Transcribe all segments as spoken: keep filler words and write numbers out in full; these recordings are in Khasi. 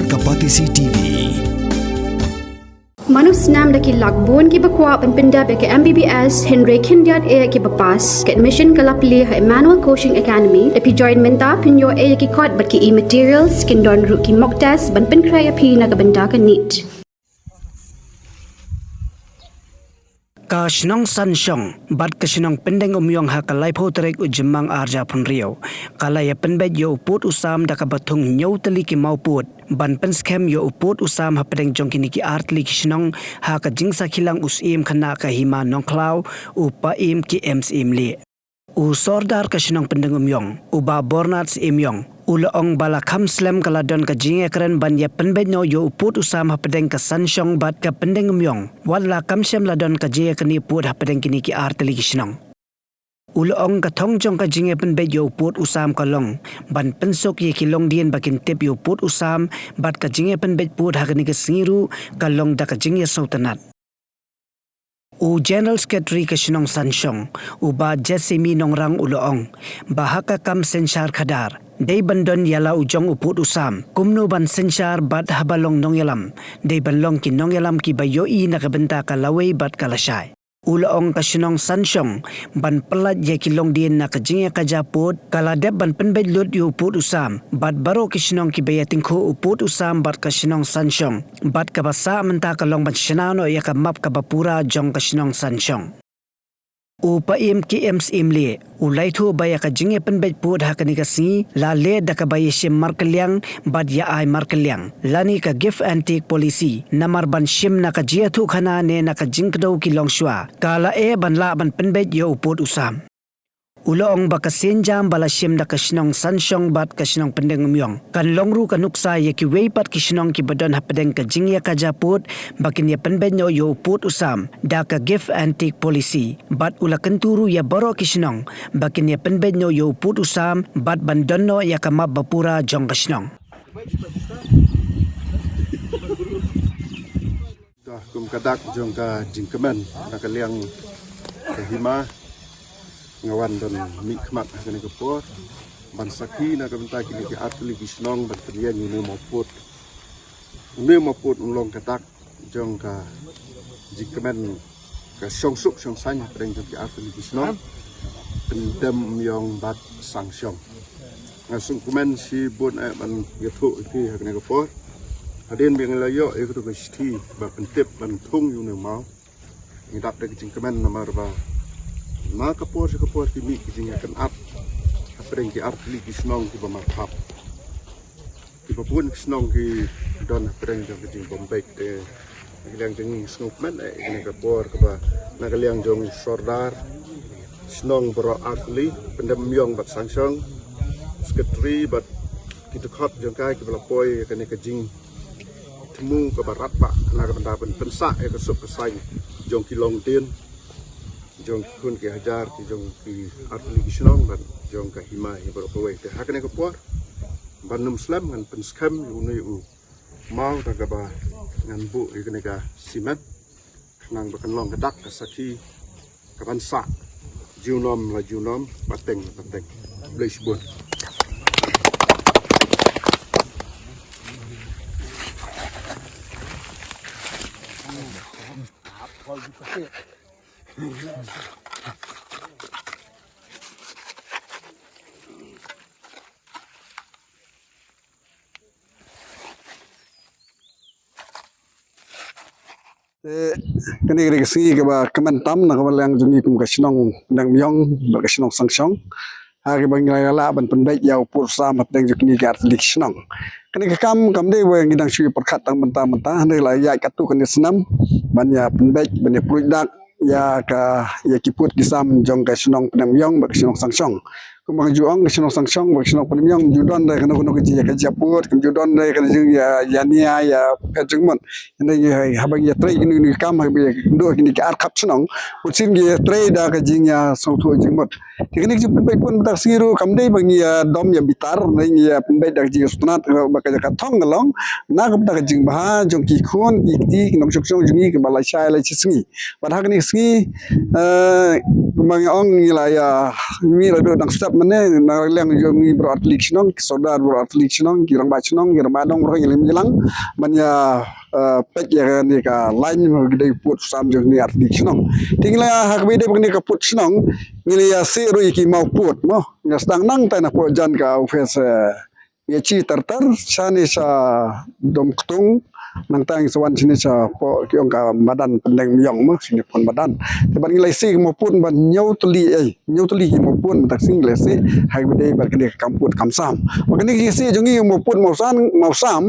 Ka Batesi T V. Mano snam da ki lak bun kiba kwah ban pyndep ïa ka M B B S hynrei khyndiat eh kiba pass. Ka admission ka la plie ha Emmanuel Coaching Academy. Lada phi join mynta phin ïoh eh ïa ki kot bad ki e-materials, kin don ruh ki mock test ban pynkhreh ïa phi na ka bynta ka NEET. Ka shnong Sanshong bad ka shnong Pyndengumiong ha ka laiphew tarik u Jymmang arhajar arphew hynriew ka la ïa pynbeit ïa u pud u sam da kaba thung hynñiew tylli ki mawpud ban pynskhem ïa u pud u sam hapdeng jong kine ki artylli ki shnong ha ka jingsakhi lang u Syiem Khynnah ka Hima Nongkhlaw, u Paiem K M Syiemlieh. U Sordar ka shnong Pyndengumiong, u Bah Bornat Syiemiong, u la ong ba la kham slem ka la don ka jingïakren ban ïa pynbeit noh ïa u pud u sam hapdeng ka Sanshong bad ka Pyndengumiong, wat la kham shym la don ka jingïakynduh pud hapdeng kine ki artylli ki shnong. U la ong ka thong jong ka jingïapynbeit ïa u pud u sam ka long ban pynsuk ïa ki longdien ba kin tip ïa u pud u sam, bad ka jingïapynbeit pud ha kane ka sngi ruh ka long da ka jingïasngewtynnad. U General Secretary ka shnong Sanshong, u Bah Jesemi Nongrang, u la ong ba ha ka kam synshar khadar dei ban don ïa la u jong u pud u sam kumno ban synshar, bad haba long nongïalam dei ban long ki nongïalam kiba ïohi na ka bynta ka lawei bad ka lashai. U la ong ka shnong Sanshong ban pyllait ïa ki longdien na ka jingïakajia pud ka la dep ban pynbeit lut ïa u pud u sam, bad baroh ki shnong kiba ïatyngkhuh u pud u sam bad ka shnong Sanshong, bad kaba sah mynta ka long ban shna noh ïa ka map kaba pura jong ka shnong Sanshong. U Paiem K M Syiemlieh u la ïathuh ba ïa ka jingïapynbeit pud ha kane ka sngi la leh da kaba ïashim markylliang bad ïa ai markylliang lane ka give and take policy, namar ban shim na ka jingïathuhkhana ne na ka jingkdew ki longshuwa, ka la eh ban lah ban pynbeit ïa u pud u sam. U la ong ba ka sienjam ba la shim da ka shnong Sanshong bad ka shnong Pyndengumiong kan long ruh ka nuksa ïa kiwei pat ki shnong kiba don hapdeng ka jingïakajia pud ba kin ïapynbeit noh ïa u pud u sam da ka give and take policy, bad u la kyntu ruh ïa baroh ki shnong ba kin ïapynbeit noh ïa u pud u sam bad ban don noh ïa ka map bapura jong ka shnong. Kum ka dak jong ka jingkmen na ka liang ka hima, nga wan ban mihkhmat ha kane ka por ban sakhi na ka bynta kine ki artylli ki shnong ban pynïeng ïa une u mawpud. Une u mawpud un long ka dak jong ka jingkmen ka shongsuk shongsaiñ hapdeng jong ki artylli ki shnong Pyndengumiong bad Sanshong. Nga sngewkmen shibun eh ban ïathuh ïa phi ha kane ka por. Hadien ba ngi la ïoh ïa katu ka shithi ba pyntip ban thung ïa une u maw, ngi dap da ka jingkmen namar ba na ka por sha ka por ki mih ki jingïakynad hapdeng ki artylli ki shnong kiba markhap. Kiba bun ki shnong ki don hapdeng jong ka jingbym beit te. Na ka liang jong ngi sngewkmen eh kane ka por kaba na ka liang jong sordar shnong baroh artylli Pyndengumiong bad Sanshong, secretary bad ki dkhot jong ka kiba la poi ïa kane ka jingthmu kaba radbah na ka bynta ban pynsah ïa ka suk ka saiñ jong ki longdien jong ki khun ki hajar ki jong ki artylli ki shnong bad jong ka hima hi baroh kawei. Te ha kane ka por ban ym slem ngan pynskhem ïa une u maw da kaba ngan buh ïa kane ka simen khnang ba kan long ka dak ka sakhi kaban sah junom la junom, pateng la pateng. Khublei shibun. Te kane ka dei ka sngi kaba kmen tam na kaba liang jong ngi kum ka shnong Pyndengumiong bad ka shnong Sanshong, ha kaba ngi la ïa lah ban pynbeit ïa u pud u sam hapdeng jong kine ki artylli ki shnong. Kane ka kam kam dei ba ngi dang shu ïa pyrkhat tang mynta mynta, hynrei la ïaid katto katne snem ban ïa pynbeit, ban ïa pruid dak ïa ka, ïa ki pud ki sam jong ka shnong Pyndengumiong bad ka shnong Sanshong. Kumba nga ju ong, ka shnong Sanshong bad ka shnong Pyndengumiong kam ju don re kano kano ka jingïakajia pud, kam ju don re kano jingïa, ïa nia ïa phet jingmut. Hynrei haba ngi ïatrei kine kine ki kam, haba ïakynduh kine ki arkhap shnong, bun sien ngi ïatrei da ka jingïasngewthuh jingmut. Te kane ka jingpynbeit pud mynta ka sngi ruh kam dei ba ngi ïadom ïabitar, hynrei ngi ïapynbeit da ka jingsngewtynnat ba ka jaka thong ka long na ka bynta ka jingbha jong ki khun ki kti ki nongshong shnong jong ngi kiba lashai lashisngi. Bad ha kane ka sngi, eh, kumba ngi ong ngi la ïa mih la duh dang step Mynne na liang jong ngi baroh artylli ki shnong, ki sordar baroh artylli ki shnong, ki rangbah shnong, ki rangbah dong baroh ngi la ïalang ban ïa, eh, peit ïa kane ka line ba ki dei pud sam jong ngi artylli ki shnong. Te ngi la ha kaba ïadei bad kane ka pud shnong ngi la ïa sih ruh ïa ki mawpud mo. Ngi la sdang nangta napoh jan ka office, eh, Ïa chi tar tar shane sha Dom Ktung, nangta ngi sa wan shane shapoh ki ong ka madan Pyndengmyong mo, shane pon madan. Te bad ngi la sih ki mawpud ban hynñiew tylli, eh, hynñiew tylli ki mawpud mynta ka sngi ngi la sih ha kaba ïadei bad kane ka kam pud kam sam. Bad kane ka jingsih jong ngi mawpud mawsam, mawsam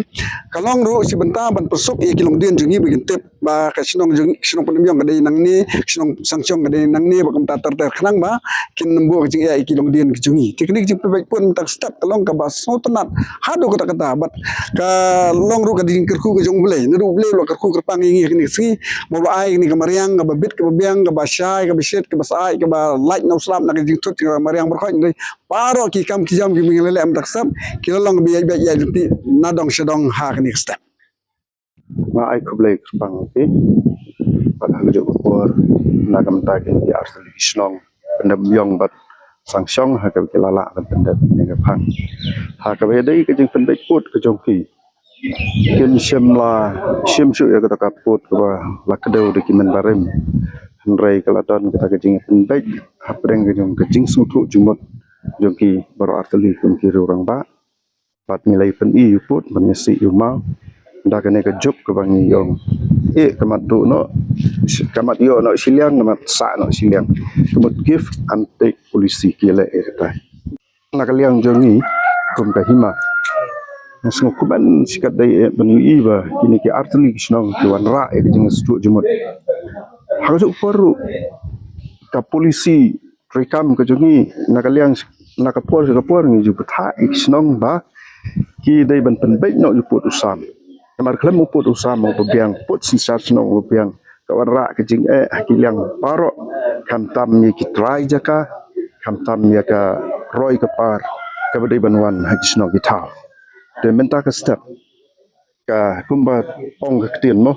ka long ruh shi bynta ban pynsuk ïa ki longdien jong ngi ba kin tip ba ka shnong jong, shnong Pyndengmyong ka dei nangne, shnong Sangshong ka dei nangne, ba kumta ter ter khnang ba kin ym buh ka jingeh ïa ki longdien ki jong ngi. Te kane ka jingpynbeit pud mynta ka step ka long kaba sngewtynnat haduh katta katta bad ka long ruh ka jingkyrkhu ka jong U Blei. Naduh U Blei u la kyrkhu kyrpang ïa ngi ha kane ka sngi ba u la ai kane ka mariang kaba bit kaba biang, kaba shai, kaba shit, kaba syaid, kaba lait na u slap na ka jingthut ka mariang baroh. Hynrei baroh ki kam ki jam kiba ngi la leh mynta ka step ki la long kaba ïaid beit ïaid lynti na dong sha dong ha kane ka step. Nga ai khublei kyrpang ïa phi. Bad ha kajuh ka por na ka bynta kine ki artylli ki shnong Pyndengmyong bad Sangshong ha kaba ki la lah ban pyndep ïa ka phang. Ha kaba ïadei ka jingpynbeit pud ka jong ki, kim shym la shim shuh ïa kata ka pud kaba la kdew da ki mynbarim. Hynrei ka la don kata ka jingpynbeit hapdeng ka jong ka jingsngewthuh jingmut jong ki baroh artylli kum ki riew rangbah. Bad ngi la pyni ïa u pud ban ïa sih ïa u maw. Da kane ka juk kaba ngi ong, eh, ka mat duh noh, ka mat ïoh noh shiliang, ka mat sah noh shiliang. Ka mut give and take policy ki leh ïa kata. Na ka liang jong ngi kum ka hima, nga sngewkmen shikatdei, eh, ban ïohi ba kine ki artylli ki shnong ki wanrah ïa ka jingïasyllok jingmut. Ha kajuh ka por ruh ka policy treikam ka jong ngi na ka liang, na ka por sha ka por ngi ju bthah ïa ki shnong ba ki dei ban pynbeit noh ïa u pud u sam. Namar khlem u pud u sam uba biang, pud synshar shnong uba biang, ka wanrah ka jingeh ha ki liang baroh, khamtam ïa ki trai jaka, khamtam ïa ka roi ka par kaba dei ban wan ha ki shnong ki thaw. Te mynta ka step ka kumba ong ka ktien mo,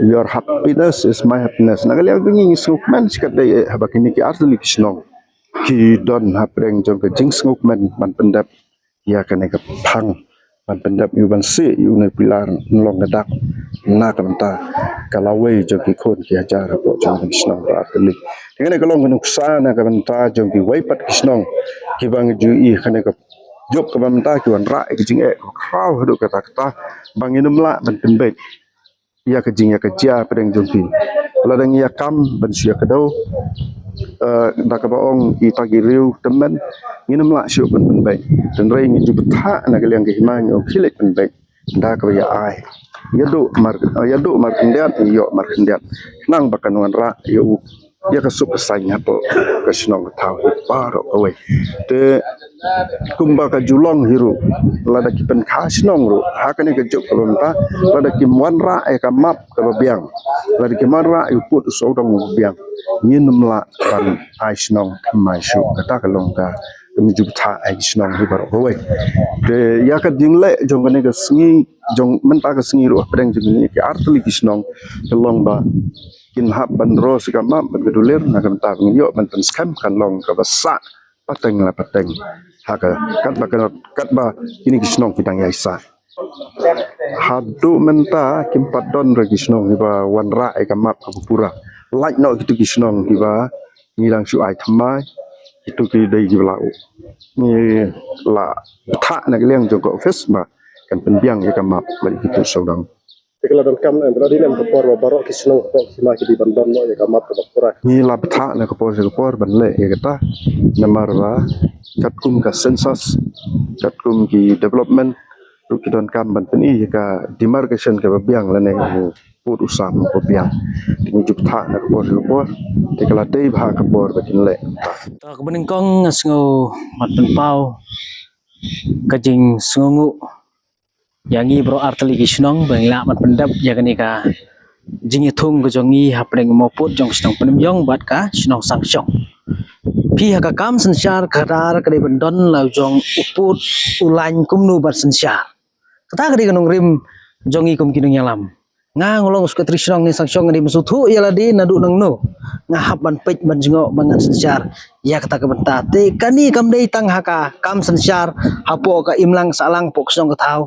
your happiness is my happiness. Na ka liang jong ngi ngi sngewkmen shikatdei, eh, haba kine ki artylli ki shnong ki don hapdeng jong ka jingsngewkmen ban pyndep ïa kane ka phang, ban pyndep ïa u, ban sih ïa une u pilar, nlong ka dak na ka bynta ka lawei jong ki khun ki hajar hapoh jong ki shnong baroh artylli. Te kane ka long ka nuksa na ka bynta jong kiwei pat ki shnong kiba ngi ju ïohi kane ka juk kaba mynta ki wanrah ïa ka jingeh kaba khraw haduh katta katta ba ngin ym lah ban pynbeit ïa ka jingïakajia pdeng jong ki. Lada ngi ïakam ban shu ïakdew, eh, da kaba ong kita ki riew tymmen, ngin ym lah shuh ban pynbeit. Hynrei ngi ju bthah na ka liang ka hima ngi ong khie leit pynbeit da kaba ïa ai. Ïa duh mar, ïa duh markhyndiat, ïoh markhyndiat. Khnang ba kan wanrah ïa u ïa ka suk ka saiñ hapoh ka shnong ka thaw hi baroh kawei. Te kumba ka ju long hi ruh, lada ki pynkha shnong ruh ha kane ka juk kaba mynta, lada kim wanrah ïa ka map kaba biang, lada kim wanrah ïa u pud u sawdong uba biang, ngin ym lah ban ai shnong thymmai shuh. Kata ka long ka, ka mut ju bthah ai ki shnong hi baroh kawei. Te ïa ka jingleh jong kane ka sngi, jong mynta ka sngi ruh hapdeng jong kine ki artylli ki shnong ka long ba kin hap ban roi sha ka map bad ka dulir, na ka bynta ba ngin ïoh ban pynskhem kan long kaba sah pateng la pateng. Ha ka, katba, katba kine ki shnong ki dang ïai sah. Haduh mynta kim pat don re ki shnong kiba wanrah ïa ka map kaba pura. Lait noh kito ki shnong kiba ngi dang shu ai thymmai, kito ki dei kiba la u. Ngi la bthah na ka liang jong ka office ba kan pynbiang ïa ka map bad kito sawdong. Te ka la donkam em, ka la dei em ka por ba baroh ki shnong hapoh ka hima ki dei ban don noh ïa ka map kaba pura. Ngi la bthah na ka por sha ka por ban leh ïa kata, namar ba katkum ka census, katkum ki development ruh ki donkam ban pyni ïa ka demarcation kaba biang lane u pud u sam uba biang. Te ngi ju bthah na ka por sha ka por, te ka la dei bha ka por ba kin leh. To kaba nyngkong nga sngew ban pynpaw ka jingsngewnguh ïa ngi baroh artylli ki shnong ba ngi lah ban pyndep ïa kane ka jingïathung ka jong ngi hapdeng u mawpud jong ka shnong Pyndengmyong bad ka shnong Sangshong. Phi ha ka kam synshar khadar ka dei ban don la u jong u pud u lain kumno ban synshar. Kata ka dei ka nongrim jong ngi kum ki nongïalam. Nga ngan long u secretary shnong ne Sangshong, nga dei ban sngewthuh ïa lade naduh nangno nga hap ban peit ban jngoh ban ngan synshar ïa kata ka bynta. Te kane kam dei tang ha ka kam synshar hapoh ka imlang sahlang hapoh ka shnong ka thaw.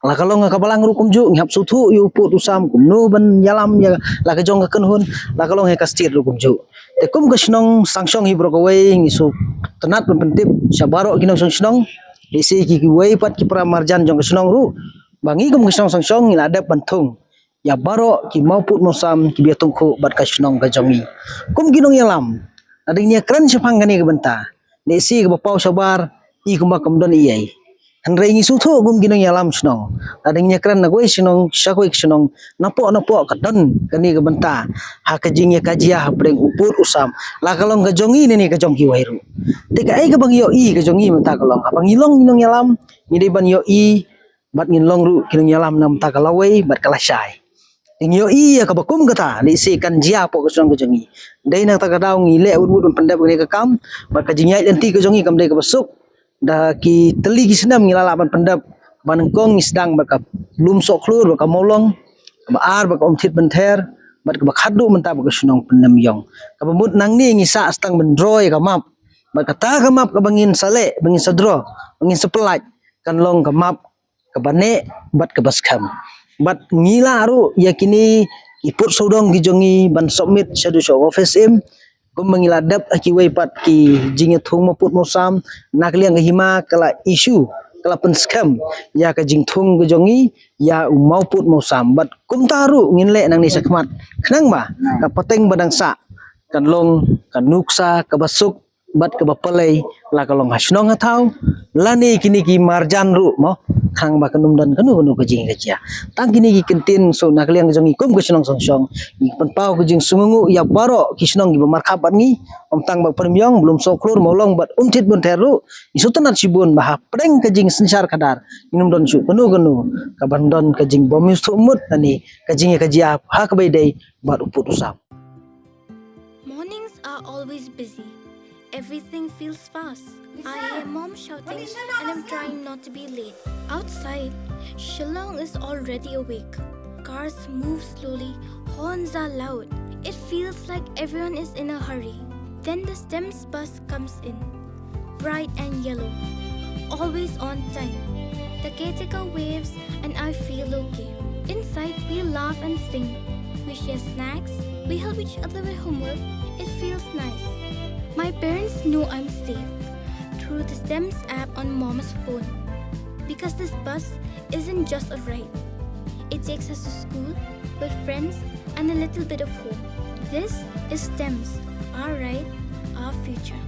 La ka long ha ka balang ruh kumjuh, ngi hap sngewthuh ïa u pud u sam kumno ban ïalam ïa la ka jong ka kynhun, la ka long ha ka state ruh kumjuh. Te kum ka shnong Sangshong hi baroh kawei ngi sngewtynnat ban pyntip sha baroh ki nongshong shnong, lehse ki kiwei pat ki para marjan jong ka shnong ruh, ba ngi kum ka shnong Sangshong ngi la dep ban thung ïa baroh ki mawpud mawsam kiba ïatyngkhuh bad ka shnong ka jong ngi. Kum ki nongïalam, la dang ïakren shaphang kane ka bynta, lehse kaba paw shabar i kumba kam don ei ei. Hynrei ngi sngewthuh kum ki nongïalam shnong, la dang ïakren na kawei shnong sha kawei shnong, napoh napoh ka don kane ka bynta ha ka jingïakajia hapdeng u pud u sam, la ka long ka jong ngi ne ne ka jong kiwei ruh. Te kaei kaba ngi ïohi ka jong ngi mynta ka long, haba ngi long ki nongïalam, ngi dei ban ïohi bad ngin long ruh ki nongïalam na ka bynta ka lawei bad ka lashai. Ngi ïohi ïa kaba kum kata lehse kan jia hapoh ka shnong ka jong ngi. Dei na kata ka daw ngi leh wut wut ban pyndep ïa ka kam bad ka jingïaid lynti ka jong ngi kam dei kaba suk. Da ki tylli ki snem ngi la lah ban pyndep. Kaba nyngkong ngi sdang bad ka Lum Sohkhlur bad ka Mawlong, kaba ar bad ka Umthit Bynther, bad kaba khatduh mynta bad ka shnong Pyndenguh. Kaba mut nangne ngi sah sdang ban draw ïa ka map. Bad kata ka map kaba ngin sa leh, ba ngin sa draw, ba ngin sa pyllait, kan long ka map kaba neh bad kaba skhem. Bad ngi lah ruh ïa kine ki pud sawdong ki jong ngi ban submit shaduh sha office im. Kumba ngi la dep ha kiwei pat ki jingïathung mawpud mawsam, na ka liang ka hima ka la issue, ka la pynskhem ïa ka jingthung ka jong ngi ïa u mawpud mawsam. Bad kumta ruh ngin leh nangne shakhmat, khnang ba ka pateng ba dang sah kan long ka nuksa kaba suk bad kaba pynlait, la ka long ha shnong ha thaw lane kine ki marjan ruh mo, khnang ba kan ym don kano kano ka jingkajia. Tang kine ki kyntien shu na ka liang jong ngi kum ka shnong Sangshong, ngi pynpaw ka jingsngewnguh ïa baroh ki shnong kiba markhap bad ngi, ym tang bad Pyndenguh, Lum Sohkhlur, Mawlong bad Umthit Bynther ruh. Ngi sngewtynnat shibun ba hapdeng ka jingsynshar khadar ngin ym don shuh kano kano kaban don ka jingbymsngewthuh mut lane ka jingïakajia ha kaba ïadei bad u pud u sam. Mornings are always busy. Everything feels fast. I hear mom shouting and I'm trying not to be late. Outside, Shillong is already awake. Cars move slowly, horns are loud. It feels like everyone is in a hurry. Then the STEMS bus comes in. Bright and yellow. Always on time. The caretaker waves and I feel okay. Inside, we laugh and sing. We share snacks. We help each other with homework. It feels nice. My parents know I'm safe through the STEMS app on mom's phone. Because this bus isn't just a ride, it takes us to school with friends and a little bit of hope. This is STEMS, our ride, our future.